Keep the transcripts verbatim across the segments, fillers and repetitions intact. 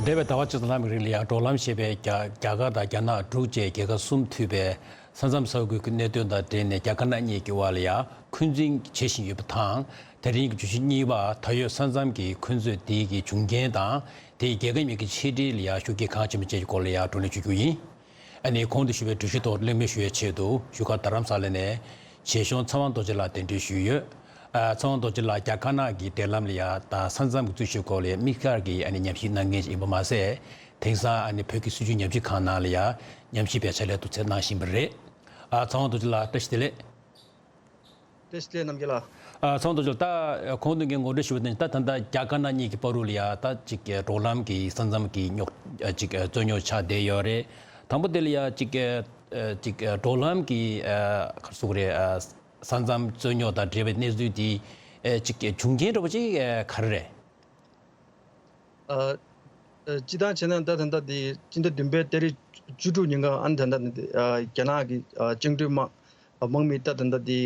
འདས་པའི་ཟླ་བ་གཅིག་དང་ལྷག་མའི་རིང་ལ་ཡང་འབྲོག་ལམ་ཞེས་པའི་རྒྱ་རྒྱ་གར་དང་རྒྱ་ནག་འབྲུག་བཅས་རྒྱལ་ཁབ་གསུམ་མཐུད་པའི་ས་མཚམས་ས་ཁུལ་གྱི་གནད་དོན་དང་འབྲེལ་ནས་རྒྱ་དཀར་ནག་གཉིས་ཀྱི་དབར་ལ་ཡང་འཁོན་འཛིན་བྱེད་བཞིན་ཡོད་པ་དང་། དེ་རིང་གི་བརྗོད་གཞི་གཉིས་པ། ད་ཡོད་ས་མཚམས་ཀྱི་འཁོན་རྩོད་འདི་གི་འབྱུང་རྐྱེན་དང་། དེས་རྒྱལ་ཁབ་གཉིས་ཀྱི་ཆེ་འབྲེལ་ལ་ཡང་ཤུགས་རྐྱེན་གང་ཕྱིན་པ་བཅས་ཀྱི་སྐོར་ལ་ཡང་བགྲོ་གླེང་ཞུ་རྒྱུ་ཡིན། ཨ་ནི་གོང་དུ་ཞུས་པའི་གྲོས་གཞི་ཐོག་གླེང་མོལ་ཞུ་བའི་ཆེད་དུ་བཞུགས་སྒར་རྡ་རམ་ས་ལ་ནས་ཆེ་གཞོན་ཚེ་དབང་རྡོ་རྗེ་ལགས་གདན་འདྲེན་ཞུས་ཡོད། ཨ། ཚེ་དབང་རྡོ་རྗེ་ལགས་རྒྱ་དཀར་ནག་གི་འབྲེལ་ལམ་ལ་ཡང་དང་ས་མཚམས་ཀྱི་རྩོད་གཞིའི་སྐོར་ལ་དམིགས་བཀར་གྱིས་ཨ་ནི་ཉམས་ཞིབ་གནང་མཁན་ཞིག་ཡིན་པ་མ་ཟད། དེང་སང་ཨ་ནི་བོད་ཀྱི་སྲིད་བྱུས་ཉམས་ཞིབ་ཁང་ནང་ལ་ཡང་ཉམས་ཞིབ་པའི་ཕྱག་ལས་དུ་ཚད་གནང་བཞིན་པ་རེད། ཨ། ཚེ་དབང་རྡོ་རྗེ་ལགས་བཀྲ་ཤིས་བདེ་ལེགས། བཀྲ་ཤིས་བདེ་ལེགས་རྣམ་རྒྱལ་ལགས། ཨ། ཚེ་དབང་རྡོ་རྗེ་ལགས། ད་གོང་དུ་ངས་ངོ་སྤྲོད་ཞུས་པ་ནང་བཞིན་ད་ད་ལྟ་རྒྱ་དཀར་ནག་གཉིས་ཀྱི་བར་དུ་ལ་ཡང་ད་ཅིག་འབྲོག་ལམ་གྱི་ས་མཚམས་ཀྱི་རྙོག་ཨ། ཅིག་རྩོད་རྙོག་ཆགས་བསྡད་ཡོད་རེད། དང་པོ་དེ་ལ་ཡང་ཅིག་ཨ། ཅིག་འབྲོག་ལམ་གྱི་ཨ། ག་རེ་ཟེར་དགོས་རེད། ཨ། ས་མཚམས་རྩོད་རྙོག་དང་འབྲེལ་བའི་གནས་ཚུལ་དེ་ཨ། ཅིག་འབྱུང་རྐྱེན་འདྲ་པོ་ཅིག་ཨ། ག་རེ་རེད། ཨ། ཨ། སྤྱིར་བཏང་བྱས་ན་ད་ད་ལྟ་དེ་སྤྱི་ཟླ་བདུན་པའི་ཏ་རིག་བཅུ་དྲུག་ཉིན་གང་ཨ་ནི་ད་ལྟ་ནི་ཨ། རྒྱ་ནག་གི་ཨ། བཅིངས་འགྲོལ་དམག་དམག་མི་ད་ད་ལྟ་དེ་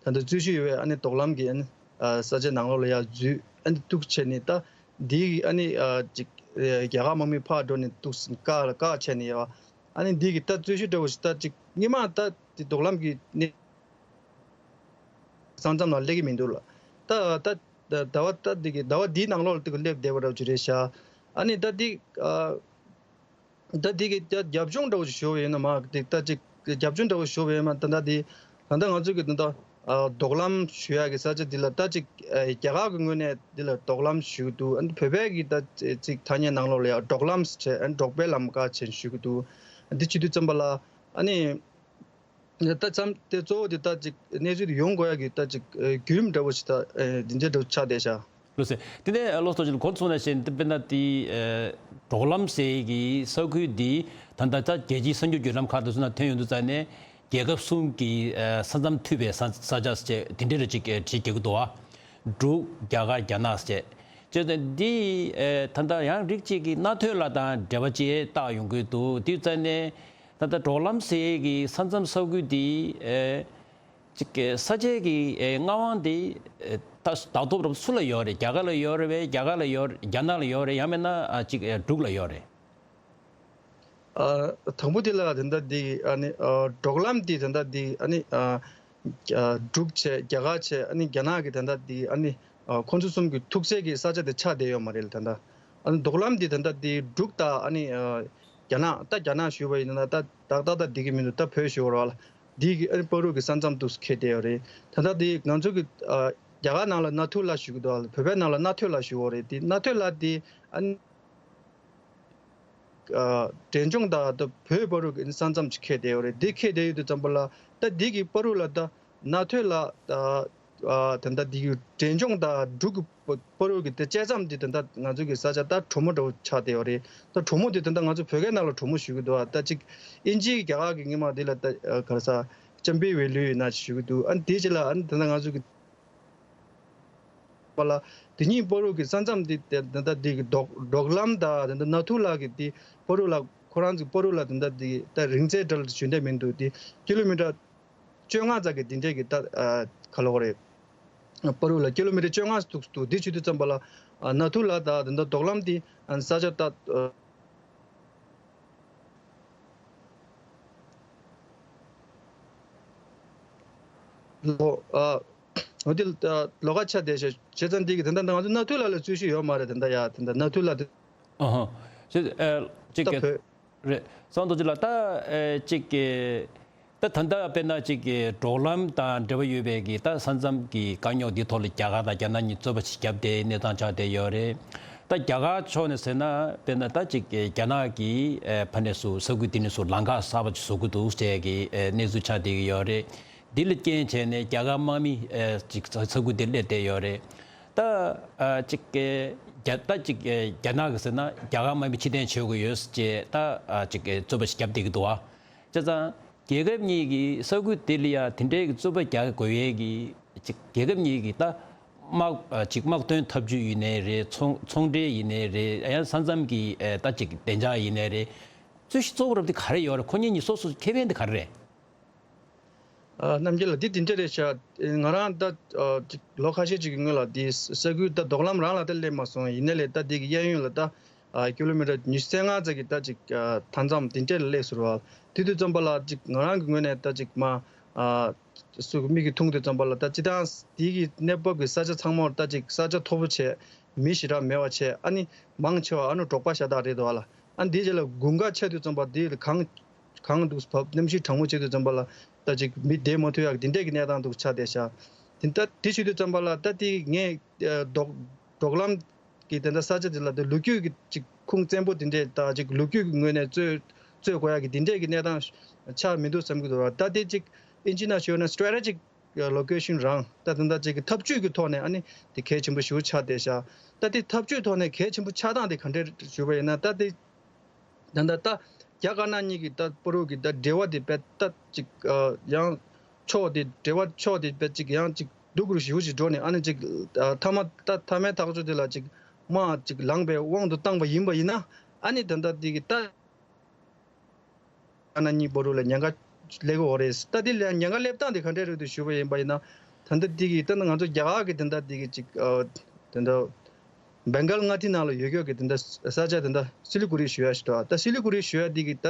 ཨ། ད་ལྟ་རྩོད་གཞི་ཡོད་པའི་ཨ་ནི་འབྲོག་ལམ་གྱི་ཨ་ནི་ཨ། ས་ཆའི་ནང་ལོགས་ལ་ཡར་འཛུལ་ཨ་ནི་གཏུག་བྱས་ནས་ད་འདི་གི་ཨ་ནི་ཨ། ཅིག་རྒྱ་གར་དམག་མི་ཕར་འགྲོ་ནས་གཏུག་བཀག་བཀག་བྱས་ནས་ཡོད། ཨ་ནི་འདི་གི་ད་རྩོད་གཞི་འདྲ་བོ་ཞིག་ད་ཅིག་སྔོན་མ་ད་དེ་འབྲོག་ལམ་གྱི་གནས་ས་མཚམས་ལ་སླེབས་ཀྱི་མི་འདུག་ལ། ད་ད་ཟླ་བ་ད་འདི་གི་ཟླ་བ་འདིའི་ནང་ལོགས་ལ་དེ་གི་སླེབས་བསྡད་པ་འདྲ་བོ་ཅིག་རེད་ཤག། ཨ་ནི་ད་འདི་ཨ། ད་འདི་གི་ད་རྒྱབ་ལྗོངས་འདྲ་བོ་ཞིག་ཞུ་བ་ཡིན་ན་མ་འདི་ད་ཅིག་རྒྱབ་ལྗོངས་འདྲ་བོ་ཞུ་བ་ཡིན་ན་ད་ད་འདི་ད་ད་ང་ཚོ་གི་ད་ད་ཨ། འབྲོག་ལམ་ཞུ་ཡ་གི་ས་ཆ་འདི་ལ་ད་ཅིག་ཨ། རྒྱ་གར་གི་ངོས་ནས་འདི་ལ་འབྲོག་ལམ་ཞུ་གི་འདུག། ཨ་ནི་བོད་པའི་གི་ད་ཅིག་ཐ་སྙད་ནང་ལོགས་ལ་ཡང་འབྲོག་ལམ་ཟེར་ཨ་ནི་འབྲོག་པའི་ལམ་ཁ་ཅན་ཞུ་གི་འདུག། འདི་བྱེད་དུས་ཙམ་པ་ལ་ཨ་ནི། ད་ཙམ་དེ་གཙོ་བོ་དེ་ད་ཅིག་གནས་ཚུལ་དེ་ཡོང་དགོས་ཡ་གི་ད་ཅིག་ཨ། བརྒྱུད་རིམ་འདྲ་བོ་ཞིག་ད་ཨ། འདི་འདྲ་འདྲ་བོ་ཆགས་བསྡད་ཤག། ལགས་སོ། དེ་ནས་ལགས་སོ་ཅིག་གོང་དུ་གསུངས་ནང་བཞིན་དཔེར་ན་དེ་ཨ། འབྲོག་ལམ་ཟེར་གྱི་ས་ཁུལ་འདི་ད་ལྟ་ད་རྒྱལ་སྤྱིའི་གསར་འགྱུར་བརྒྱུད་ལམ་ཁག་དེ་ཚོ་ནང་ཐོན་ཡོང་དུས་ཙང་ནས་རྒྱལ་ཁབ་གསུམ་གྱི་ཨ། ས་མཚམས་མཐུད་པའི་ས་ས་ཆ་ཟེར་དེ་འདྲ་རེ་ཅིག་ཨ། བྲིས་རྒྱག་གི་འདུག་ཨ། འབྲུག་རྒྱ་གར་རྒྱ་ནག་ཟེར། བྱས་ཙང་འདི་ཨ། ད་ལྟ་ཡང་རིགས་གཅིག་གི་མནའ་ཐོད་ལ་དང་འབྲེལ་བ་ཅིག་བཏགས་ཡོང་གི་འདུག། དེ་ཙང་ནས་ད་ལྟ་འབྲོག་ལམ་ཟེར་གྱི་ས་མཚམས་ས་ཁུལ་འདི་ཨ། ཅིག་ས་ཆའི་གི་ཨ། མངའ་དབང་དེ་ཨ། ད་ད་ལྟ་བར་སུ་ལ་ཡོད་རེད། རྒྱ་གར་ལ་ཡོད་རེད་པས། རྒྱ་གར་ལ་ཡོད། རྒྱ་ནག་ལ་ཡོད་རེད། ཡང་མིན་ན་ཨ། ཅིག་ཨ། འབྲུག་ལ་ཡོད་རེད། ཨ། དང་པོ་དེ་ལ་ད་ལྟ་འདི་ཨ་ནི་ཨ། འབྲོག་ལམ་འདི་ད་ལྟ་འདི་ཨ་ནི་ཨ། ཨ། འབྲུག་བྱས། རྒྱ་གར་བྱས། ཨ་ནི་རྒྱ་ནག་གི་ད་ལྟ་འདི་ཨ་ནི་ཨ། ཁོང་ཚོ་གསུམ་གྱི་ཐུག་སའི་གི་ས་ཆ་དེ་ཆགས་བསྡད་ཡོད་མ་རེད་ལ། ད་ལྟ་ཨ་ནི་འབྲོག་ལམ་འདི་ད་ལྟ་འདི་འབྲུག་དང་ཨ་ནི་ཨ། རྒྱ་ནག་ད་རྒྱ་ནག་ཞུས་པ་ཡིན་ན་ད་ཏག་ཏག་ད་འདི་གི་མི་འདུག། ད་བོད་ཞུ་བ་རེད་པ་ལ། འདི་གི་ཨ་ནི་བར་དུ་གི་ས་མཚམས་འདུག་སེ་འཁེལ་བསྡད་ཡོད་རེད། ད་ལྟ་འདི་ང་ཚོ་གི་ཨ། རྒྱ་གར་ནང་ལ་མནའ་ཐོད་ལ་ཞུ་གི་འདུག་ཨ། བོད་པའི་ནང་ལ་མནའ་ཐོད་ལ་ཞུ་བ་རེད། འདི་མནའ་ཐོད་ལ་འདི་ཨ་ནི། ཨ། འབྲས་ལྗོངས་དང་ད་བོད་བར་དུ་གི་ས་མཚམས་ཅིག་འཁེལ་བསྡད་ཡོད་རེད། འདི་འཁེལ་བསྡད་ཡོད་དུས་ཙམ་པ་ལ་ད་འདི་གི་བར་དུ་ལ་ད་མནའ་ཐོད་ལ་ད་ཨ། ད་ལྟ་འདི་གི་འབྲས་ལྗོངས་དང་འབྲུག་གི་བར་དུ་གི་ད་བཅད་མཚམས་འདི་ད་ལྟ་ང་ཚོ་གི་ས་ཆ་ད་གྲོ་མོ་འདྲ་བོ་ཆགས་བསྡད་ཡོད་རེད། ད་གྲོ་མོ་འདི་ད་ལྟ་ང་ཚོ་བོད་སྐད་ནང་ལ་གྲོ་མོ་ཞུ་གི་འདུག་ཨ། ད་ཅིག་དབྱིན་ཇིའི་རྒྱ་གར་གི་སྔོན་མ་འདི་ལ་ད་ག་རེ་ཟ་ཅམ་པའི་ཝེ་ལུ་ཡིན་ན་ཞུ་གི་འདུག། ཨ་ནི་དེ་རྗེས་ལ་ཨ་ནི་ད་ལྟ་ང་ཚོ་གི་པ་ལ། དེ་གཉིས་བར་དུ་གི་ས་མཚམས་འདི་ད་ལྟ་འདི་གི་འབྲོག་འབྲོག་ལམ་དང་ད་ལྟ་མནའ་ཐོད་ལ་གི་འདི་བར་དུ་ལ་ཁོ་རང་ཚོ་བར་དུ་ལ་ད་ལྟ་འདི་ད་རིང་ཚད་འདྲ་ལ་ཞུ་འདོད་མི་འདུག། འདི་ཀི་ལོ་མི་ཊར་བཅོ་ལྔ་ཙམ་གི་འདི་འདྲས་གི་ད་ཨ་ག་ལབ་དགོས་རེད། བར་དུ་ལ་ཀི་ལོ་མི་ཊར་བཅོ་ལྔ་འདུག་འདུག། འདི་བྱེད་དུས་ཙམ་པ་ལ་ཨ་མནའ་ཐོད་ལ་ད་ད་ལྟ་འབྲོག་ལམ་འདི་ཨ་ས་ཆ་ད་ཨ་ལོ་ཨ། འོ་དེ་ལ་ལོགས་ཀ་ཆགས་བསྡད་ཤག། བྱས་ཙང་འདི་གི་ད་ལྟ་ང་ཚོ་མནའ་ཐོད་ལ་ལ་རྩོད་གཞི་ཡོད་མ་རེད། ད་ལྟ་ཡ་ད་ལྟ་མནའ་ཐོད་ལ་དེ། ཨ་ཧ། ཅིག་ཨ་ཅིག་ད་གི་བོད། རེད། ཚེ་དབང་རྡོ་རྗེ་ལགས། ད་ཨ་ཅིག་གི་ད་ད་ལྟ་དཔེར་ན་ཅིག་གི་འབྲོག་ལམ་དང་འབྲེལ་བ་ཡོད་པའི་གི་ད་ས་མཚམས་ཀྱི་དཀའ་རྙོག་འདི་ཐོག་ལ་རྒྱ་གར་དང་རྒྱ་ནག་གཉིས་རྩོད་པ་ཞིག་བརྒྱབ་སྟེ་གནས་སྟངས་ཆགས་བསྡད་ཡོད་རེད། ད་རྒྱ་གར་ཕྱོགས་ནས་ཟེར་ན་དཔེར་ན་ད་ཅིག་གི་རྒྱ་ནག་གིས་ཨ་ཕ་ནས་སུ་ས་ཁུལ་འདི་ནས་སུ་ལམ་ཁ་གསར་པ་ཅིག་བཟོ་གི་འདུག་ཟེར་གི་ཨ་གནས་ཚུལ་ཆགས་བསྡད་ཀྱི་ཡོད་རེད། འདི་ལ་རྐྱེན་བྱས་ནས་རྒྱ་གར་དམག་མི་ཨ་ཅིག་ས་ས་ཁུལ་འདིར་སླེབས་བསྡད་ཡོད་རེད། ད་ཨ་ཅིག་གི་རྒྱ་ད་ཅིག་གི་རྒྱ་ནག་གི་ཟེར་ན་རྒྱ་གར་དམག་མི་ཕྱིར་འཐེན་བྱེད་དགོས་ཡོད་ཅེས་ད་ཨ་ཅིག་གི་རྩོད་པ་ཞིག་བརྒྱབ་བསྡད་ཀྱི་འདུག་ཨ། བྱས་ཙང་རྒྱལ་ཁབ་གཉིས་ཀྱི་ས་ཁུལ་དེ་ལ་ཡང་དེ་འདྲའི་གི་རྩོད་པ་རྒྱག་དགོས་ཡས་ཀྱི་ཅིག་རྒྱལ་ཁབ་གཉིས་ཀྱི་ད་དམག་ཨ་ཅིག་དམག་དོན་འཐབ་ཇུས་ཡིན་ནའི་རེད། ཚོང་ཚོང་འབྲེལ་ཡིན་ནའི་རེད། ཡང་ས་མཚམས་ཀྱི་ཨ་ད་ཅིག་བདེ་འཇགས་ཡིན་ནའི་རེད། རྩོད་གཞི་གཙོ་བོ་རབ་དེ་ག་རེ་ཡོད་རེད། ཁོ་གཉིས་གཉིས་སོ་སོ་ཁེ་ཕན་དེ་ག་རེ་རེད། ཨ་རྣམ་རྒྱལ་ལགས། འདི་དེ་འདྲ་རེད་ཤག། ང་རང་ད་ཨ་ཅིག་ལོ་ཁ་ཤས་ཅིག་གི་སྔོན་ལ་འདི་ས་ཁུལ་ད་འབྲོག་ལམ་རང་ལ་ད་སླེབས་མ་སོང་། ཡིན་ནའི་ལས་ད་འདི་གི་གཡས་གཡོན་ལ་ད་ ཨ་ཀི་ལོ་མི་ཊར་ཉི་ཤུ་རྩ་ལྔ་ཙམ་གྱི་ད་ཅིག་ཨ་མཐའ་མཚམས་དེ་འདྲས་ལ་སླེབས་སོང་བ། དེ་དུས་ཙམ་པ་ལ་ཅིག་ང་རང་གི་ངོས་ནས་ད་ཅིག་མ་ཨ་སུ་མིག་གིས་མཐོང་དུས་ཙམ་པ་ལ་ད་སྤྱིར་བཏང་དེ་གི་གནས་བབ་ཀྱི་ས་ཆ་ཚང་མར་ད་ཅིག་ས་ཆ་མཐོ་པོ་བྱས། མི་ཞེ་དྲག་མེད་པ་བྱས། ཨ་ནི་མང་ཆེ་བ་ཨ་ནི་འབྲོག་པ་ཤ་སྟག་རེད་འདུག་བ་ལ། ཨ་ནི་དེའི་རྗེས་ལ་དགུན་ཁ་ཆགས་དུས་ཙམ་པ་དེ་གངས་གངས་འདུག་བབས། གནམ་གཤིས་གྲང་མོ་བྱེད་དུས་ཙམ་པ་ལ་ད་ཅིག་མི་བསྡད་མ་ཐུབ་ཡག་དེ་འདྲས་ཀྱི་གནས་སྟངས་འདུག་ཆགས་བསྡད་ཤག་དེ་ད་དེ་བྱེད་དུས་ཙམ་པ་ལ་ད་དེ་ངས་ཨ་འབྲོག་འབྲོག་ལམ་གྱི་དེ་འདྲ་ས་ཆ་དེ་ལ་དེ་ལོ་རྒྱུས་ཀྱི་ཅིག་ཁུངས་བཙན་པོ་དེ་འདྲས་ད་ཅིག་ལོ་རྒྱུས་ཀྱི་ངོས་ནས་རྩོད་རྩོད་དགོས་ཡག་གི་དེ་འདྲས་ཀྱི་གནས་སྟངས་ཆགས་མི་འདུག་བསམ་གྱི་འདུག་ར། ད་དེ་ཅིག་ཨིན་ཇི་ནང་ཞུས་ན་སི་ཊེ་རེ་ཊེ་ཇིག་ལོ་ཀེ་ཤན་རང་ད་དེ་འདྲ་ཅིག་གི་འཐབ་ཇུས་ཀྱི་ཐོག་ནས་ཨ་ནི་དེ་གལ་ཆེན་པོ་ཞེ་པོ་ཆགས་བསྡད་ཤག་ད་དེ་འཐབ་ཇུས་ཐོག་ནས་གལ་ཆེན་པོ་ཆགས་སྟངས་དེ་ག་འདྲས་ཞུས་པ་ཡིན་ན། ད་དེ་ད་ལྟ་ད་རྒྱ་དཀར་ནག་གཉིས་ཀྱི་ད་བར་དུ་གི་ད་འབྲེལ་བ་དེ་དཔེ་ད་ཅིག་ཨ་ཡང་ཕྱོགས་དེ་འབྲེལ་བ་ཕྱོགས་དེ་དཔེ་ཅིག་ཡང་ཅིག་སྡུག་རུ་ཞེ་པོ་ཞིག་འགྲོ་ནས། ཨ་ནི་ཅིག་ཨ་མཐའ་མ་ད་མཐའ་མའི་ཐག་གཅོད་དེ་ལ་ཅིག་དམག་ཅིག་ལངས་པའི་དབང་དུ་བཏང་པ་ཡིན་པ་ཡིན་ན། ཨ་ནི་ད་ལྟ་དེ་གི་ད་ཨ་ན་གཉིས་བར་དུ་ལ་ཉེན་ཁ་སླེབས་ཀྱི་ཡོད་རེད། ད་དེ་ལ་ཉེན་ཁ་སླེབས་སྟངས་དེ་ག་འདྲས་རེད་འདུག་ཞུས་པ་ཡིན་པ་ཡིན་ན། ད་ལྟ་དེ་གི་ད་ང་ཚོ་རྒྱ་གར་གི་དེ་འདྲ་དེ་གི་ཅིག་ཨ་དེ་འདྲ་བེང་གལ་མངའ་སྡེ་ནང་ལ་ཡོད་ཡོད་ཀྱི་དེ་འདྲ་ས་ཆ་དེ་འདྲ་སི་ལི་གུ་རི་ཞུ་ཡ་ཞིག་འདུག་ད་སི་ལི་གུ་རི་ཞུ་ཡ་དེ་གི་ད་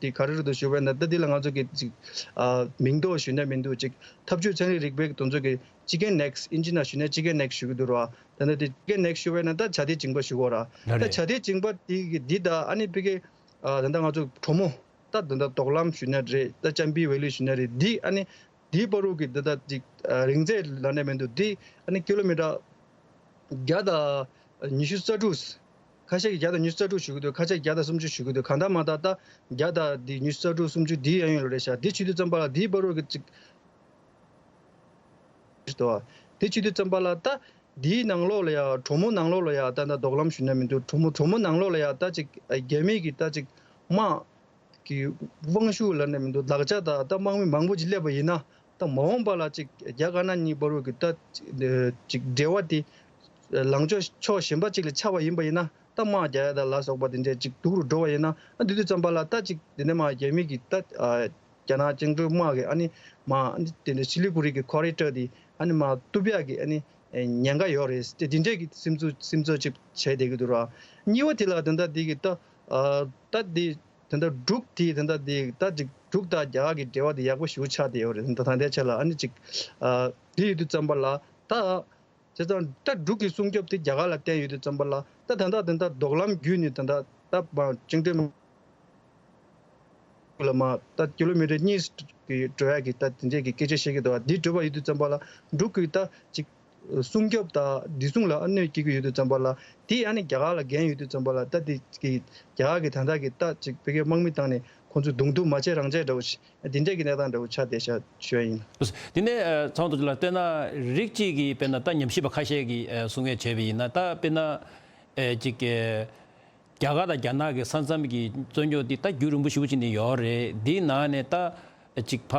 དེ་ག་རེ་རེད་འདུག་ཞུས་པ་ཡིན་ན། ད་དེ་ལ་ང་ཚོ་གི་ཅིག་ཨ་མིང་འདོགས་ཞུས་ན་མི་འདུག་ཅིག་འཐབ་ཇུས་ཚན་རིག་རིག་པའི་དེ་ཚོ་གི་ཅི་ཀེན་ནེག་སི། ཨིན་ཇི་ནང་ཞུས་ན་ཅི་ཀེན་ནེག་སི་ཞུ་གི་འདུག་ར། ད་ནི་དེ་ཅི་ཀེན་ནེག་སི་ཞུ་བས་ན་ད་བྱ་དེ་འཇིང་པ་ཞུ་གོ་ར། ད་བྱ་དེ་འཇིང་པ་དེ་གི་འདི་ད་ཨ་ནི་ཕ་གི་ཨ་ད་ལྟ་ང་ཚོ་གྲོ་མོ་ད་ད་ལྟ་རྡོག་ལམ་ཞུས་ན་རེད། ད་ཅམ་པི་ཝེ་ལི་ཞུས་ན་རེད། འདི་ཨ་ནི་འདིའི་བར་དུ་གི་ད་ལྟ་ཅིག་ཨ་རིང་ཚད་ལབ་ན་མི་འདུག་འདི་ཨ་ནི་ཀི་ལོ་མི་ཊར་བརྒྱ་དང་ཉི་ཤུ་རྩ་དྲུག་ཁ་ཤས་ཀྱིས་བརྒྱ་དང་ཉི་ཤུ་རྩ་དྲུག་ཞུ་གི་འདུག་ཁ་ཤས་བརྒྱ་དང་སུམ་ཅུ་ཞུ་གི་འདུག་གང་ལྟར་མ་ལྟར་ད་བརྒྱ་དང་འདི་ཉི་ཤུ་རྩ་དྲུག་སུམ་ཅུ་འདི་ཡན་ཡོད་རེད་ཤག་འདི་བྱེད་དུས་ཙམ་པ་ལ་འདིའི་བར་དུ་གི་ཅིག་དོ། དེ་བྱེད་དུས་ཙམ་པ་ལ་ད་འདིའི་ནང་ལོགས་ལ་ཡ་གྲོ་མོ་ནང་ལོགས་ལ་ཡ་ད་ད་རྡོག་ལམ་ཞུས་ན་མི་འདུག་གྲོ་མོ་གྲོ་མོ་ནང་ལོགས་ལ་ཡ་ད་ཅིག་རྒྱ་མི་གི་ད་ཅིག་དམག་གི་དབང་ཤུགས་ལབ་ན་མི་འདུག་ལག་ཆ་ད་ད་དམག་མི་མང་པོ་ཅིག་སླེབས་པ་ཡིན་ན། ད་མ་འོངས་པ་ལ་ཅིག་རྒྱ་དཀར་ནག་གཉིས་བར་དུ་གི་ད་ཅིག་འབྲེལ་བ་དེ་ལངས་ཕྱོགས་ཕྱོགས་གཞན་པ་ཅིག་ལ་ཆགས་པ་ཡིན་པ་ཡིན་ན། ད་དམག་རྒྱག་ཡ་ད་ལ་སོགས་པ་དེ་འདྲས་ཅིག་སྡུག་རུ་འགྲོ་བ་ཡིན་ན། ཨ་འདི་དུས་ཙམ་པ་ལ་ད་ཅིག་དེ་ནས་མ་རྒྱ་མི་གི་ད་ཨ་རྒྱ་ནག་བཅིངས་འགྲོལ་དམག་གི་ཨ་ནི་མ་ཨ་ནི་དེ་འདྲ་སི་ལི་གུ་རི་གི་ཁོ་རི་ཌོར་དེ་ཨ་ནི་མ་གཏུབ་ཡག་གི་ཨ་ནི་ཉེན་ཁ་ཡོད་རེད། དེ་དེ་འདྲས་ཀྱི་སེམས་ཚོར་སེམས་ཚོར་ཅིག་བྱས་བསྡད་ཀྱི་འདུག་ར། གཉིས་པ་དེ་ལ་དེ་འདྲ་དེ་གི་ད་ཨ་ད་དེ་དེ་འདྲ་འབྲུག་དེ་དེ་འདྲ་དེ་ད་ཅིག་འབྲུག་དང་རྒྱ་གར་གྱི་འབྲེལ་བ་དེ་ཡག་པོ་ཞེ་པོ་ཆགས་བསྡད་ཡོད་རེད། ད་ད་ལྟའི་ཆ་ལ་ཨ་ནི་ཅིག་ཨ་དེ་ཡོད་དུས་ཙམ་པ་ལ་ད། བྱས་ཙང་ད་འབྲུག་གི་སྲུང་སྐྱོབ་དེ་རྒྱ་གར་ལ་བརྟེན་ཡོད་དུས་ཙམ་པ་ལ། ད་ད་ལྟ་ད་ལྟ་རྡོག་ལམ་བརྒྱུད་ནས་ད་ལྟ་ད་བཅིངས་འགྲོལ་ལ་མ་ད་ཀི་ལོ་མི་ཊར་གཉིས་ཀྱི་འགྲོ་ཡ་གི་ད་དེ་འདྲས་ཀྱི་སྐད་ཆ་བཤད་ཀྱི་འདུག་བ། འདི་འགྲོ་བ་ཡོད་དུས་ཙམ་པ་ལ་འབྲུག་གི་ད་ཅིག་སྲུང་སྐྱོབ་དང་བདེ་སྲུང་ལ་གནོད་སྐྱེལ་གྱི་ཡོད་དུས་ཙམ་པ་ལ། དེ་ཨ་ནི་རྒྱ་གར་ལ་འགན་ཡོད་དུས་ཙམ་པ་ལ། ད་དེ་གི་རྒྱ་གར་གི་ད་ལྟ་གི་ད་ཅིག་བོད་སྐད་དམག་མི་བཏང་ནས་ཁོང་ཚོས་གདོང་ཐུག་མ་བྱས་རང་བྱས་འདྲ་བོ་ཞིག་དེ་འདྲས་ཀྱི་གནས་སྟངས་འདྲ་བོ་ཆགས་བསྡད་ཤག་ཞུ་ཡ་ཡིན། དེ་ནས་ཚང་དུ་ལ་ལྟོས་ན་རིགས་གཅིག་གིས་དཔེར་ན་ད་ཉམས་ཞིབ་པ་ཁ་ཤས་ཀྱིས་གསུང་ཡས་བྱས་པ་ཡིན་ན། ད་དཔེར་ན་ཅིག་རྒྱ་གར་དང་རྒྱ་ནག་གི་ས་མཚམས་ཀྱི་རྩོད་རྙོག་འདི་ད་རྒྱུན་རིང་པོ་ཞེ་པོ་ཅིག་ནས་ཡོད་རེད། འདིའི་ནང་ནས་ད་ཅིག་ཕ་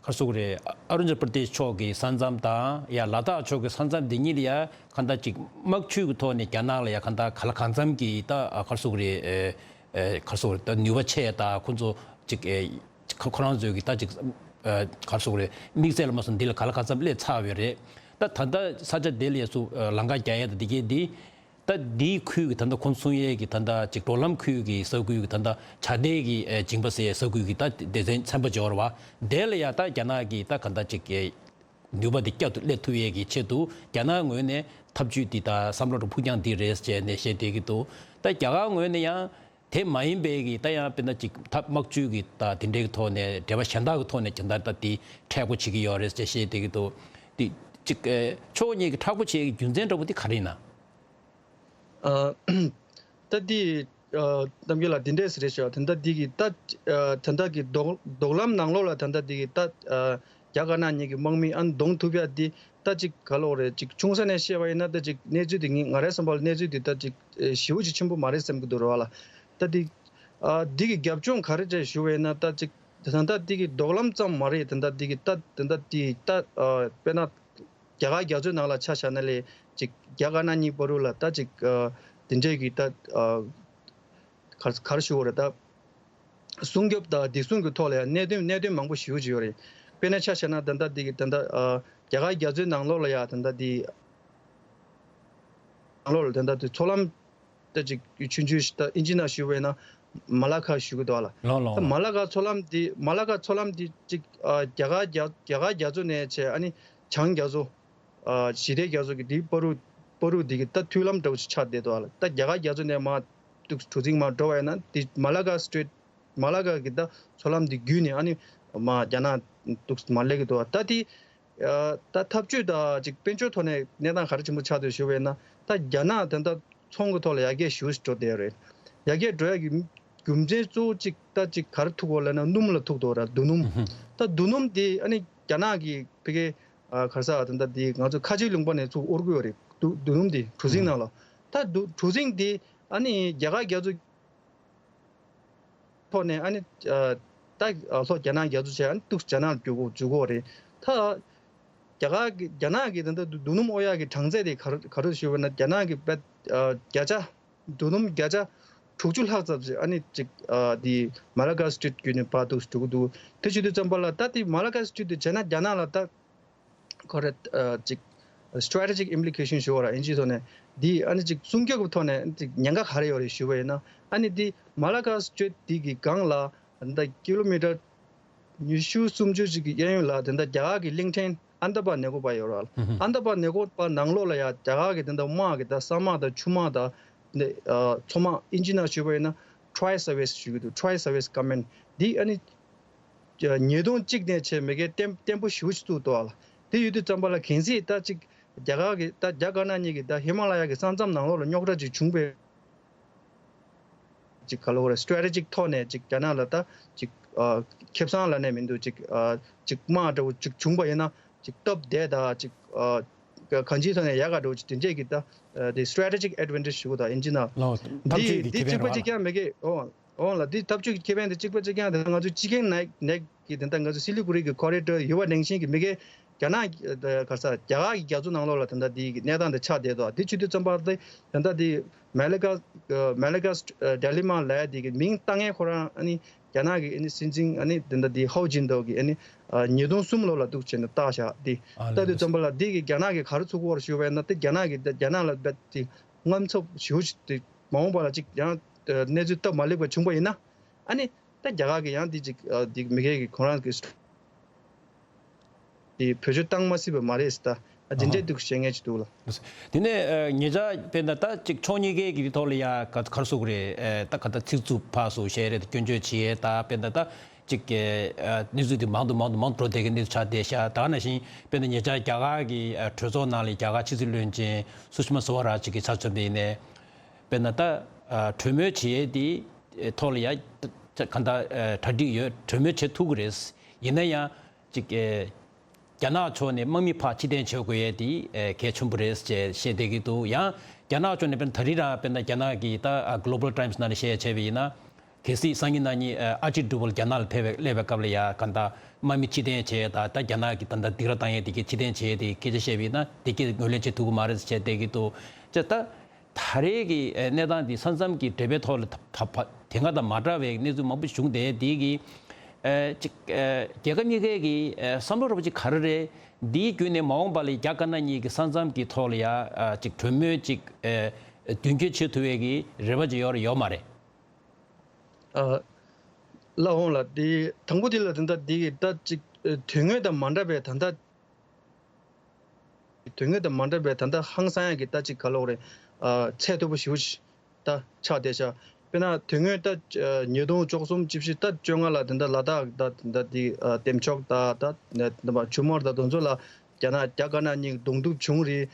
ག་རེ་ཟེར་དགོས་རེད། ཨ་རུ་ན་ཅལ་པྲ་དེ་ཤ་ཕྱོགས་ཀྱི་ས་མཚམས་དང་ཡ་ལ་དྭགས་ཕྱོགས་ཀྱི་ས་མཚམས་འདི་གཉིས་ལ་ཡ་གང་ལྟར་ཅིག་དམག་ཇུས་ཀྱི་ཐོག་ནས་རྒྱ་ནག་ལ་ཡ་གང་ལྟར་གང་ལ་གང་འཚམ་གྱི་ད་ག་རེ་ཟེར་དགོས་རེད། ཨེ་ག་རེ་ཟེར་དགོས་རེད། ད་ནུས་པ་ཆེ་ད་ཁོ་ཚོ་ཅིག་ཨེ་ཁོ་ཁོ་རང་ཚོའི་གི་ད་ཅིག་ཨེ་ག་རེ་ཟེར་དགོས་རེད། དམིགས་བསལ་ལ་མ་སོང་འདི་ལ་ག་ལ་ག་ཚབ་སླེབས་ཚར་བ་རེད། ད་ད་ལྟ་ས་ཆ་དེ་ལ་ཡ་སུ་ཨེ་ལམ་ཁ་རྒྱག་ཡ་ད་འདི་གས་འདི་ད་འདིའི་ཁུལ་གི་ད་ལྟ་ཁོང་ཚོ་སྲུང་ཡས་གི་ད་ལྟ་ཅིག་འབྲོག་ལམ་ཁུལ་གི་ས་ཁུལ་གི་ད་ལྟ་བྱ་དེ་གི་ཨེ་འཇིང་པ་ཟེར་ས་ཁུལ་གི་ད་སྡེ་ཚན་ཚན་པ་འབྱོར་བ་དེ་ལ་ཡ་ད་རྒྱ་ནག་གི་ད་ག་ད་ཅིག་ཨེ། ནུས་པ་འདི་བསྐྱར་དུ་སླེབས་ཐུབ་ཡས་ཀྱི་ཆེད་དུ་རྒྱ་ནག་ངོས་ནས་ཐབས་ཇུས་འདི་དང་བསམ་བློ་རུ་ཕུགས་རྒྱང་འདི་རེད་ཅེས་ནས་བཤད་བསྡད་ཀྱི་འདུག་ད་རྒྱ་གར་ངོས་ནས་ཡང་དེ་མ་ཡིན་པའི་གི་ད་ཡང་དཔེར་ན་ཅིག་ཐབས་དམག་ཇུས་ཀྱི་ད་དེ་འདྲའི་གི་ཐོག་ནས་འབྲེལ་བ་གཞན་དག་གི་ཐོག་ནས་ཇི་ལྟར་ད་འདི་མཁྲེགས་པོ་བྱེད་ཀྱི་ཡོད་རེད་ཅེས་བཤད་བསྡད་ཀྱི་འདུག་འདི་ཅིག་ཨེ་ཕྱོགས་གཉིས་ཀྱི་མཁྲེགས་པོ་བྱེད་ཀྱི་རྒྱུ་མཚན་འདྲ་པོ་འདི་ག་རེ་ཡིན་ན། ཨ་ད་འདི་ཨ་རྣམ་རྒྱལ་ལགས་འདི་འདྲས་རེད་ཤག་ད་ལྟ་འདི་གི་ད་ཨ་ད་ལྟ་གི་རྡོག་རྡོག་ལམ་ནང་ལོགས་ལ་ད་ལྟ་འདི་གི་ད་ཨ་རྒྱ་དཀར་ནག་གཉིས་ཀྱི་དམག་མི་ཨ་ནི་གདོང་ཐུག་ཡ་འདི་ད་ཅིག་ག་ལོག་རེད། ཅིག་ཆུང་ས་ནས་བཤད་པ་ཡིན་ན་ད་ཅིག་གནས་ཚུལ་འདི་ངས་ང་རའི་བསམ་པ་ལ་གནས་ཚུལ་འདི་ད་ཅིག་ཨ་ཞེ་པོ་ཅིག་ཆེན་པོ་མ་རེད་བསམ་གྱི་འདུག་ར་བ་ལ། ད་འདི་ཨ་འདི་གི་རྒྱབ་ལྗོངས་ག་རེ་རེད་ཞུ་བ་ཡིན་ན། ད་ཅིག་ད་ལྟ་འདི་གི་རྡོག་ལམ་ཙམ་མ་རེད། ད་ལྟ་འདི་གི་ད་ད་ལྟ་འདི་ད་ཨ་དཔེར་ན། རྒྱ་གར་རྒྱ་མཚོའི་ནང་ལ་ཆ་བཞག་ན་ལས་ཅིག་རྒྱ་དཀར་ནག་གཉིས་བར་དུ་ལ་ད་ཅིག་ཨ་དེ་འདྲས་ཀྱི་ད་ཨ་ག་ག་རེ་ཞུ་དགོས་རེད། ད་སྲུང་སྐྱོབ་དང་བདེ་སྲུང་གི་ཐོག་ལ་ཡང་གནད་དོན་གནད་དོན་མང་པོ་ཞེ་པོ་ཅིག་ཡོད་རེད། དཔེར་ན་ཆ་བཞག་ན་ད་ལྟ་འདི་གི་ད་ལྟ་ཨ་རྒྱ་གར་རྒྱ་མཚོའི་ནང་ལོགས་ལ་ཡ་ད་ལྟ་འདི་ནང་ལོགས་ལ་ད་ལྟ་འདི་མཚོ་ལམ་ ད་ཅིག་ཆུང་ཆུང་ཞིག་ད་ཨིན་ཇི་ནང་ཞུ་བས་ན་མ་ལ་ཁ་ཞུ་གི་འདུག་ལ། ལོ་ལོ་ད་ལོ། མ་ལ་ཁ་མཚོ་ལམ་འདི་མ་ལ་ཁ་མཚོ་ལམ་འདི་ཅིག་ཨ་རྒྱ་གར་རྒྱ་རྒྱ་གར་རྒྱ་མཚོ་ནས་བྱས་ཨ་ནི་བྱང་རྒྱ་མཚོ། ཨ་ཞི་བདེ་རྒྱ་མཚོ་གི་འདི་བར་དུ་བར་དུ་འདི་གི་ད་མཐུད་ལམ་འདྲ་བོ་ཞིག་ཆགས་བསྡད་འདུག་ལ། ད་རྒྱ་གར་རྒྱ་མཚོ་ནས་མར་འདུག་གྲུ་གཟིངས་མར་འགྲོ་བ་ཡིན་ན་འདི་མ་ལ་ཁ་སི་ཊི་རེཊ་མ་ལ་ཁ་གི་ད་མཚོ་ལམ་འདི་བརྒྱུད་ནས་ཨ་ནི་མར་རྒྱ་ནག་འདུག་མར་སླེབས་ཀྱི་འདུག་ད་འདི་ཨ་ད་འཐབ་ཇུས་དང་ཅིག་དཔལ་འབྱོར་ཐོག་ནས་གནས་སྟངས་ག་རེ་ཆེན་པོ་ཆགས་འདུག་ཞུ་བས་ན། ད་རྒྱ་ནག་དེ་འདྲ་ཚོང་གི་ཐོག་ལ་ཡར་རྒྱས་ཞེ་པོ་ཞིག་འགྲོ་བསྡད་ཡོད་རེད། ཡར་རྒྱས་འགྲོ་ཡ་གི་རྒྱུ་མཚན་གཙོ་བོ་གཅིག་ད་གཅིག་ག་རེ་ཐུག་གོ་ལབ་ན་སྣུམ་ལ་ཐུག་འདུག་ར། རྡོ་སྣུམ། ད་རྡོ་སྣུམ་དེ་ཨ་ནི་རྒྱ་ནག་གི་ཕ་གི་ཨ་ག་རེ་ཟེར་དེ་འདྲ་དེ་ང་ཚོ་ཁ་ཆེའི་ལུང་པ་ནས་ཚུར་དབོར་གི་ཡོད་རེད། རྡོ་རྡོ་སྣུམ་དེ་གྲུ་གཟིངས་ནང་ལ། ད་རྡོ་གྲུ་གཟིངས་དེ་ཨ་ནི་རྒྱ་གར་རྒྱ་མཚོ་ཐོག་ནས་ཨ་ནི་ཨ་ད་ལྷོ་རྒྱ་ནག་རྒྱ་མཚོ་བྱས་ཨ་ནི་ཏུག་རྒྱ་ནག་ལ་འགྱུར་གོ་འཇུག་གོ་རེད། ད་རྒྱ་གར་གི་རྒྱ་ནག་གི་ད་ལྟ་རྡོ་སྣུམ་དབོར་ཡག་གི་གྲངས་ཚད་དེ་ག་རེ་ག་རེ་ཞུ་བ་ན་རྒྱ་ནག་གི་བལ་ཨ་བརྒྱ་ཆ་རྡོ་སྣུམ་བརྒྱ་ཆ་དྲུག་ཅུ་ལྷག་ཙམ་ཞིག་ཨ་ནི་ཅིག་ཨ་དེ་མ་ལ་ཀ་སི་ཊི་རེཊ་བརྒྱུད་ནས་ཕར་འདུག་འགྲོ་གི་འདུག་དེ་བྱེད་དུས་ཙམ་པ་ལ་ད་དེ་མ་ལ་ཀ་སི་ཊི་རེཊ་དེ་བྱས་ན་རྒྱ་ནག་ལ་ད་ཁོ་རེ་ཨ་ཅིག་སི་ཊེ་རེ་ཊི་ཇིག་ཨིམ་པི་ལི་ཀེ་ཤན་ཞུ་བ་ར་ཨིན་ཇིའི་ཐོག་ནས་འདི་ཨ་ནི་ཅིག་སྲུང་སྐྱོབ་ཀྱི་ཐོག་ནས་ཅིག་ཉེན་ཁ་ག་རེ་ཡོད་རེད་ཞུ་བ་ཡིན་ན། ཨ་ནི་འདི་མ་ལ་ཀ་སི་ཊི་རེཊ་འདི་གི་སྒང་ལ་ད་ཀི་ལོ་མི་ཊར་ཉི་ཤུ་སུམ་ཅུ་ཅིག་གི་གཡས་གཡོན་ལ་དེ་འདྲ་རྒྱ་གར་གྱི་གླིང་ཕྲན་ཨན་ད་པ་ནེ་ཀོ་པ་ཡོད་རེད་བ། ཨན་ད་པ་ནེ་ཀོ་པ་ནང་ལོགས་ལ་ཡང་རྒྱ་གར་གྱི་དེ་འདྲ་དམག་གི་ད་ས་དམག་དང་ཆུ་དམག་དང་འདི་ཨ་མཚོ་དམག་ཨིན་ཇི་ནང་ཞུས་པ་ཡིན་ན་ཊི་རའི་སར་ཝིས་ཞུ་གི་འདུག་ཊི་རའི་སར་ཝིས་ཀོ་མེན་ཌི། འདི་ཨ་ནི་ཉིས་སྟོང་གཅིག་ནས་བྱས་མ་གི་བརྟན་བརྟན་པོ་ཞེ་པོ་ཞིག་བཙུགས་འདུག་བ་ལ། དེ་ཡོད་དུས་ཙམ་པ་ལ་གལ་སྲིད་ད་ཅིག་རྒྱ་གར་གྱི་ད་རྒྱ་དཀར་ནག་གཉིས་ཀྱི་ད་ཧི་མ་ལ་ཡ་གི་ས་མཚམས་ནང་ལོགས་ལ་རྙོག་དྲ་ཅིག་བྱུང་བས། ཅིག་ག་ལབ་དགོས་རེད། སི་ཊེ་རེ་ཊི་ཇིག་ཐོག་ནས་ཅིག་རྒྱ་ནག་ལ་ད་ཅིག་ཨ་ཁེ་བཟང་ལབ་ནས་མི་འདུག་ཅིག་ཨ་ཅིག་དམག་འདྲ་བོ་ཅིག་བྱུང་པ་ཡིན་ན་ཅིག་སྟབས་བདེ་ད་ཅིག་ཨ་གང་ཅིའི་ཐོག་ནས་ཡག་ག་འདྲ་བོ་ཅིག་དེ་འདྲས་ཀྱི་ད་ཨ་དེ་སི་ཊེ་རེ་ཊི་ཇིག་ཨེཌ་ཝན་ཊེ་ཇི་ཞུ་གི་ད་ཨིན་ཇི་ནང་། ལོ། འཐབ་འདི་ཇུས་ཀྱི་འདི་ཁེ་ཕན་གཅིག་པ་རེད་བ་གཅིག་ལ། རྐྱང་མེད་གི་ཨོ། འོང་ལ། འདི་འཐབ་ཇུས་ཀྱི་ཁེ་ཕན་དེ་གཅིག་པ་གཅིག་རྐྱང་དེ་ང་ཚོའི་ཅི་ཀེན་ནེག་ནེག་གི་དེ་འདྲ་ང་ཚོ་སི་ལི་གུ་རི་གི་ཀོ་རི་ཌོར་ཡོད་པ་ནང་བཞིན་གྱི་མ་གི་རྒྱ་ནག་ག་ས་རྒྱ་གར་གྱི་རྒྱ་མཚོ་ནང་ལོགས་ལ་དེ་འདྲ་དེ་གི་གནས་སྟངས་དེ་ཆགས་བསྡད་འདུག་དེ་བྱེད་དུས་ཙམ་པ་དེ་ད་ལྟ་དེ་མ་ལ་ཀ་མ་ལ་ཀ་ཌི་ལི་མ་ལབ་ཡ་དེ་གི་མིང་བཏགས་མཁན་ཁོ་རང་ཨ་ནི་རྒྱ་ནག་གི་ཨ་ནི་སྲིད་འཛིན་ཨ་ནི་དེ་འདྲ་དེ་ཧའོ་ཅིན་ཏའོ་གི་ཨ་ནི་ཉིས་སྟོང་གསུམ་ལོ་ལ་འདུག་བྱས་ནས་བཏགས་བཞག་དེ་ཨ་ལ་ལྟ་དུས་ཙམ་པ་ལ་དེ་གི་རྒྱ་ནག་གི་ག་རེ་ཚུགས་ཀྱི་ཡོད་རེད་ཞུ་བས་ན། དེ་རྒྱ་ནག་གི་རྒྱ་ནག་ལ་དེ་དངངས་འཚབ་ཞེ་པོ་ཞིག་དེ་མ་འོངས་པ་ལ་ཅིག་ཡང་གནས་ཚུལ་སྟབས་མ་ལེགས་པ་བྱུང་པ་ཡིན་ན། ཨ་ནི་ད་རྒྱ་གར་གྱི་ཡང་འདི་ཅིག་ཨ་འདི་མ་གི་ཁོ་རང་གི་འདི་བེད་སྤྱོད་བཏང་མ་སྲིད་པ་མ་རེད་ཟེར། ད་ཨ་འདི་འདྲས་འདུག་བཤད་མཁན་ཅིག་འདུག་ལ། དེ་ནས་ཨ་ཉེ་ཆར་དཔེར་ན་ད་ཅིག་ཕྱོགས་གཉིས་ཀའི་གི་ཐོག་ལ་ཡ་ག་ག་རེ་ཟེར་དགོས་རེད། ཨ་ད་ག་ད་ཚིག་རྩུབ་ཕར་ཚུར་བཤད་རེད། སྐྱོན་བརྗོད་བྱེད་ཡས་ད་དཔེར་ན་ད་ཅིག་གི་ཨ་གནས་ཚུལ་དེ་མང་དུ་མང་དུ་མང་དུ་འགྲོ་བསྡད་མཁན་གནས་ཚུལ་ཆགས་བསྡད་ཤག་ད་ག་ནང་བཞིན་དཔེར་ན་ཉེ་ཆར་རྒྱ་གར་གི་ཨ་གྲོས་ཚོགས་ནང་ལ་རྒྱ་གར་ཕྱི་སྲིད་བློན་ཆེན་སུ་ཤི་མ་སུ་ཝ་རཱཇ་གི་ཆ་མཚོན་པ་ཡིན་ནའི། དཔེར་ན་ད་ཨ་གྲོས་མོལ་བྱེད་ཡས་དེ་ཐོག་ལ་ཡ་ག་ད་ཨ་གྲ་སྒྲིག་ཡོད། གྲོས་མོལ་བྱེད་ཐུབ་ཀྱི་རེད། ཡིན་ན་ཡང་ཅིག་ཨ་རྒྱ་ནག་ཕྱོགས་ནས་དམག་མི་ཕར་ཕྱིར་འཐེན་བྱེད་དགོས་ཡས་དེ་ཨ་གལ་ཆེན་པོ་རེད་ཅེས་བཤད་བསྡད་ཀྱི་འདུག་ཡང་རྒྱ་ནག་ཕྱོགས་ནས་དཔེར་ན་ད་རིང་རང་དཔེར་ན་རྒྱ་ནག་གི་ད་ཨ་Global Times ནང་ནས་བཤད་བྱས་པ་ཡིན་ན། གལ་སྲིད་སང་ཉིན་གནངས་ཉིན་ཨ་ཨར་ཇི་ཌོ་ཝལ་རྒྱ་ནག་ལ་ཕེབས་པའི་སླེབས་པའི་སྐབས་ལ་ཡ་ག་ད་དམག་མི་ཕྱིར་འཐེན་བྱས་ད་ད་རྒྱ་ནག་གི་ད་ད་སྡིགས་ར་བཏང་ཡས་དེ་གི་ཕྱིར་འཐེན་བྱས་དེ་སྐད་ཆ་བཤད་པ་ཡིན་ན་དེ་གི་ངོས་ལེན་བྱེད་ཐུབ་ཀྱི་མ་རེད་ཟེར་བཤད་བསྡད་ཀྱི་འདུག་ཅེས་ད། ད་རེས་ཀྱི་ཨ་གནས་སྟངས་འདི་ས་མཚམས་ཀྱི་འབྲེལ་བའི་ཐོག་ལ་ད་ད་ཕ་དེ་སྔ་དང་མ་འདྲ་བའི་གནས་ཚུལ་མང་པོ་བྱུང་བསྡད་དེ་གི་ཨ་ཅིག་ཨ་རྒྱལ་ཁབ་གཉིས་ཀའི་གི་ཨ་བསམ་བློ་ར་བ་ཅིག་ག་རེ་རེད། འདིའི་བརྒྱུད་ནས་མ་འོངས་པ་ལ་རྒྱ་དཀར་ནག་གཉིས་ཀྱི་ས་མཚམས་ཀྱི་ཐོག་ལ་ཡ་ཨ་ཅིག་གྲོས་མོལ་ཅིག་ཨ་མདུན་སྐྱོད་བྱེད་ཐུབ་པའི་གི་རེ་བ་ཅིག་ཡོད་རེད་ཡོད་མ་རེད། ཨ་ལགས་འོང་ལགས། འདི་དང་པོ་འདི་ལ་ད་ལྟ་འདི་གི་ད་ཅིག་ཨ་དོན་དངོས་དང་མ་འདྲ་བའི་ད་ལྟ་དོན་དངོས་དང་མ་འདྲ་བའི་ད་ལྟ་ཧང་སང་ཡག་གི་ད་ཅིག་ག་ལབ་དགོས་རེད། ཨ་ཚད་མཐོ་པོ་ཞེ་པོ་ཞིག་ད་ཆགས་བསྡད་ཤག་དཔེར་ན་དོན་དངོས་ད་ཨ་ཉིས་སྟོང་བཅུ་གསུམ་བཅུ་བཞི་ད་བཅོ་ལྔ་ལ་ད་ལྟ་ལ་དྭགས་ད་ད་འདི་ཨ་བདེ་མཆོག་ད་ད་ད་ཆུ་དམར་ད་དེ་ཚོ་ལ་རྒྱ་ནག་རྒྱ་དཀར་ནག་གཉིས་གདོང་ཐུག་བྱུང་རེད།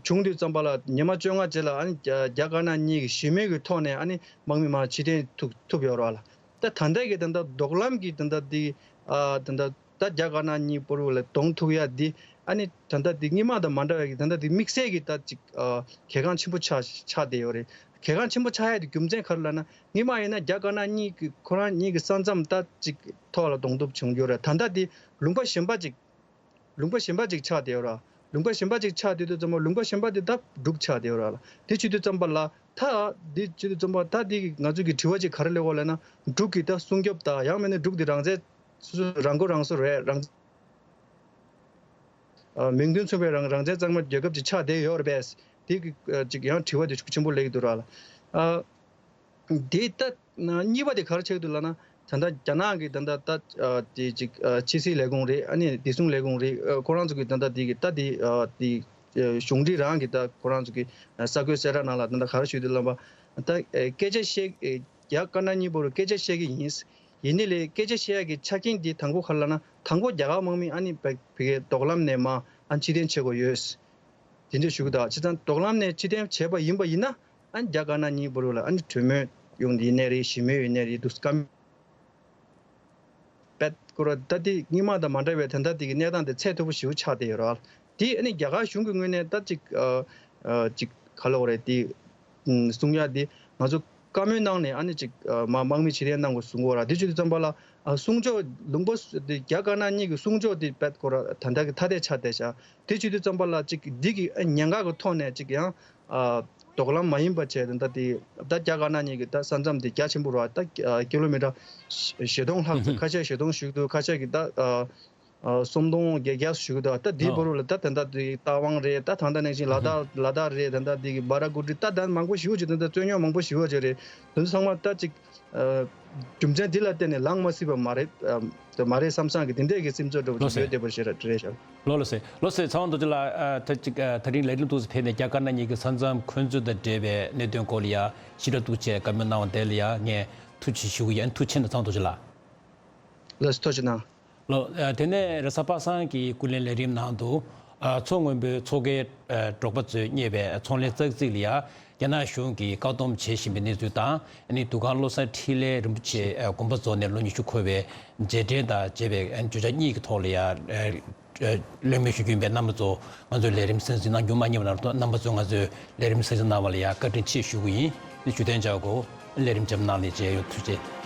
བྱུང་དུས་ཙམ་པ་ལ་ཉི་མ་བཅོ་ལྔ་རྗེས་ལ་ཨ་ནི་རྒྱ་རྒྱ་དཀར་ནག་གཉིས་ཀྱི་ཞི་མོལ་གྱི་ཐོག་ནས་ཨ་ནི་དམག་མི་མར་ཕྱིར་འཐེན་ཐུབ་ཐུབ་ཡོད་རེད་བ་ལ། ད་ད་ལྟ་གི་ད་ལྟ་རྡོག་ལམ་གྱི་ད་ལྟ་འདི་ཨ་ད་ལྟ། ད་རྒྱ་དཀར་ནག་གཉིས་བར་ལ་གདོང་ཐུག་ཡ་འདི་ཨ་ནི་ད་ལྟ་འདི་སྔོན་མ་དང་མ་འདྲ་བའི་གི་ད་ལྟ་འདི་དམིགས་བསལ་གྱི་ད་ཅིག་ཨ་གལ་འགངས་ཆེན་པོ་ཆགས་ཆགས་བསྡད་ཡོད་རེད། གལ་འགངས་ཆེན་པོ་ཆགས་ཡ་དེ་རྒྱུ་མཚན་ག་རེ་ལབ་ན་སྔོན་མ་ཡིན་ན་རྒྱ་དཀར་ནག་གཉིས་ཀྱི་ཁོ་རང་གཉིས་ཀྱི་ས་མཚམས་ད་ཅིག་ཐོག་ལ་གདོང་ཐུག་བྱུང་ཡོད་རེད། ད་ལྟ་འདི་ལུང་པ་གཞན་པ་ཅིག་ལུང་པ་གཞན་པ་ཅིག་ཆགས་བསྡད་ཡོད་ར། ལུང་པ་གཞན་པ་ཅིག་ཆགས་བསྡད་དུས་ཙམ་པ་ལུང་པ་གཞན་པ་འདི་ད་འབྲུག་ཆགས་བསྡད་ཡོད་ར་ལ། དེ་བྱེད་དུས་ཙམ་པ་ལ་ད་འདི་བྱེད་དུས་ཙམ་པ་ད་འདི་ང་ཚོ་གི་དྲི་བ་ཅིག་ག་རེ་སླེབས་ཡོད་ལབ་ན་འབྲུག་གི་ད་སྲུང་སྐྱོབ་ད་ཡང་མིན་ན་འབྲུག་འདི་རང་བཙན་སོ་སོ་རང་མགོ་རང་གསོ་རེད། རང་ཨ་མིང་དོན་མཚུངས་པའི་རང་རང་བཙན་གཙང་མའི་རྒྱལ་ཁབ་ཅིག་ཆགས་བསྡད་ཡོད་རེད་པས། དེ་གི་ཨ་ཅིག་ཡང་དྲི་བ་དེ་ཤུགས་ཆེན་པོ་སླེབས་ཀྱི་འདུག་ར་ལ། ཨ། དེ་ལྟ་ན་གཉིས་པ་དེ་ག་རེ་ཆགས་འདུག་ལབ་ན། ད་ལྟ་རྒྱ་ནག་གི་ད་ལྟ་ད་ཨ་དེ་ཅིག་ཨ་ཕྱི་སྲིད་ལས་ཁུངས་རེད། ཨ་ནི་བདེ་སྲུང་ལས་ཁུངས་རེད། ཨ་ཁོ་རང་ཚོ་གི་ད་ལྟ་དེ་གི་ད་དེ་ཨ་དེ་ཨ་གཞུང་འབྲེལ་རང་གི་ད་ཁོ་རང་ཚོ་གི་ཨ་གསར་འགོད་གསལ་བསྒྲགས་ནང་ལ་ད་ལྟ་ག་རེ་ཞུས་འདུག་ལབ་པ། ད་ཨ་སྐད་ཆ་བཤད་ཨ་རྒྱ་དཀར་ནག་གཉིས་བར་སྐད་ཆ་བཤད་ཀྱི་ཡིན། ཡིན་ནི་ལས་སྐད་ཆ་བཤད་ཡག་གི་ཆ་རྐྱེན་དེ་དང་པོ་ག་རེ་ལབ་ན། དང་པོ་རྒྱ་གར་དམག་མི་ཨ་ནི་བ་བི་གའི་མདོག་ལམ་ནས་མ་ཨ་ཕྱིར་འཐེན་བྱེད་དགོས་ཡོད། དེ་འདྲ་ཞུ་གི་འདུག་བྱས་ཙང་མདོག་ལམ་ནས་ཕྱིར་འཐེན་བྱས་པ་ཡིན་པ་ཡིན་ན། ཨ་རྒྱ་དཀར་ནག་གཉིས་བར་ལ་ཨ་ནི་གྲོས་མོལ་ཡོང་གི་ཡིན་ནའི་རེད། ཞི་མོལ་ཡིན་ནའི་རེད། འདུག་སེ་བཀའ་མོལ་པད་ཀོ་ར་ད་དེ་སྔོན་མ་དང་མ་འདྲ་བའི་ད་ལྟ་དེ་གི་གནས་སྟངས་དེ་ཚད་མཐོ་པོ་ཞེ་པོ་ཆགས་བསྡད་ཡོད་རེད། དེ་ཨ་ནི་རྒྱ་གར་གཞུང་གི་ངོས་ནས་ད་ཅིག་ཨ་ཨ་ཅིག་ག་ལབ་དགོས་རེད། དེ་ཨ་གསུང་ཡག་དེ་ང་ཚོ་བཀའ་མོལ་གནང་ནས་ཨ་ནི་ཅིག་ཨ་མ་དམག་མི་ཕྱིར་འཐེན་གནང་དགོས་གསུང་གི་ཡོད་རེད། དེ་བྱེད་དུས་ཙམ་པ་ལ་ཨ་གསུང་ཕྱོགས་ལུང་པ་སུ་དེ་རྒྱ་དཀར་ནག་གཉིས་ཀྱི་གསུང་ཕྱོགས་དེ་པད་ཀོ་ར་ད་ལྟ་གི་ཐ་དད་ཆགས་བསྡད་ཤག་དེ་བྱེད་དུས་ཙམ་པ་ལ་ཅིག་འདི་གི་ཨ་ཉེན་ཁ་གི་ཐོག་ནས་ཅིག་ཡང་ཨ་མདོག་ལམ་མ་ཡིན་པ་བྱས། ད་ལྟ་དེ་ད་རྒྱ་དཀར་ནག་གཉིས་ཀྱི་ད་ས་མཚམས་དེ་རྒྱ་ཆེན་པོ་རེད་པ། ད་ཨ་ཀི་ལོ་མི་ཊར་བཞི་སྟོང་ལྷག་ཙམ། ཧུམ། ཁ་ཤས་བཞི་སྟོང་ཞུ་གི་འདུག་ཁ་ཤས་ཀྱིས་ད་ཨ་ཨ་སུམ་སྟོང་བརྒྱད་བརྒྱ་ཞུ་གི་འདུག་ད་དེའི་ཨོ། བར་དུ་ལ་ད་ད་ལྟ་དེ་རྟ་དབང་རེད། ད་ད་ལྟ་ནང་བཞིན་ལ་དྭགས་ལ་དྭགས་རེད། ད་ལྟ་དེ་གི་སྦ་ར་ཀུ་ཊི། ད་ད་མང་པོ་ཞེ་པོ་ཅིག་ད་ལྟ་རྩོད་རྙོག་མང་པོ་ཞེ་པོ་ཅིག་རེད། དེ་ཚོ་ཚང་མ་ད་ཅིག་ཨ་རྒྱུ་མཚན་འདི་ལ་བརྟེན་ནས་ལངས་མ་སྲིད་པ་མ་རེད། ཨ་མ་རེད་བསམ་བསམ་གི་དེ་འདྲས་ཀྱི་སེམས་ཚོར་འདྲ་པོ་ཅིག་ལགས་སེ། ཡོད་བསྡད་པ་ཞིག་རེད་ཤག་ལགས་སེ། ལགས་སེ། ཚེ་དབང་རྡོ་རྗེ་ལགས། ཨ་ད་ཅིག་ཨ་ད་རིང་ལས་རིམ་ཐུགས་སུ་ཕེབས་ནས་རྒྱ་དཀར་ནག་གཉིས་ཀྱི་ས་མཚམས་འཁོན་རྩོད་དང་འབྲེལ་བའི་གནད་དོན་སྐོར་ལ་ཡ་ཞིབ་ཕྲ་ཐུགས་རྗེ་ཆེ་བཀའ་མོལ་གནང་བ་དེ་ལ་ཡ་ངས་ཐུགས་རྗེ་ཆེ་ཞུ་གི་ཡིན། ཐུགས་རྗེ་ཆེ་གནང་། ཚེ་དབང་རྡོ་རྗེ་ལགས། ལགས་སོ། ཐུགས་རྗེ་གནང་། ལགས། ཨ་དེ་ནས་རེས་གཟའ་པ་སངས་ཀྱི་སྐུ་ལས་ལས་རིམ་ནང་དུ་ཨ་མཚོ་སྔོན་པོའི་མཚོ་ཁའི་ཨ་འབྲོག་པ་ཚོས་གཉེར་བའི་ཚོང་ལས་ཙག་ཙིག་ལ་ཡ་རྒྱ་ནག་གཞུང་གིས་བཀག་སྡོམ་བྱེད་བཞིན་པའི་གནས་ཚུལ་དང་། ཨ་ནི་འདུ་ཁང་བློ་བཟང་འཕྲིན་ལས་རིན་པོ་ཆེ་ཨ་དགོངས་པ་རྫོགས་ནས་ལོ་ཉི་ཤུ་འཁོར་བའི་རྗེས་དྲན་དང་བཅས་པའི་ཨ་བརྗོད་བྱ་གཉིས་ཀྱི་ཐོག་ལ་ཡ་ཨ་ཨ་གླེང་མོལ་ཞུ་རྒྱུ་ཡིན་པས། རྣམ་པ་ཚོ་ང་ཚོའི་ལས་རིམ་གསན་གཟིགས་གནང་རྒྱུ་མ་བསྙེལ་བ་གནང་རོགས་གནང་། རྣམ་པ་ཚོས་ང་ཚོའི་ལས་རིམ་གསན་གཟིགས་གནང་བ་ལ་ཡ་བཀའ་དྲིན་ཆེ་ཞུ་གི་ཡིན། ཨ་ནི་བརྗོད་དོན་བྱ་དགོས། ལས་རིམ་འཇམ་གནང་ལ་མཇལ་ཡོང་། ཐུགས་རྗེ་ཆེ།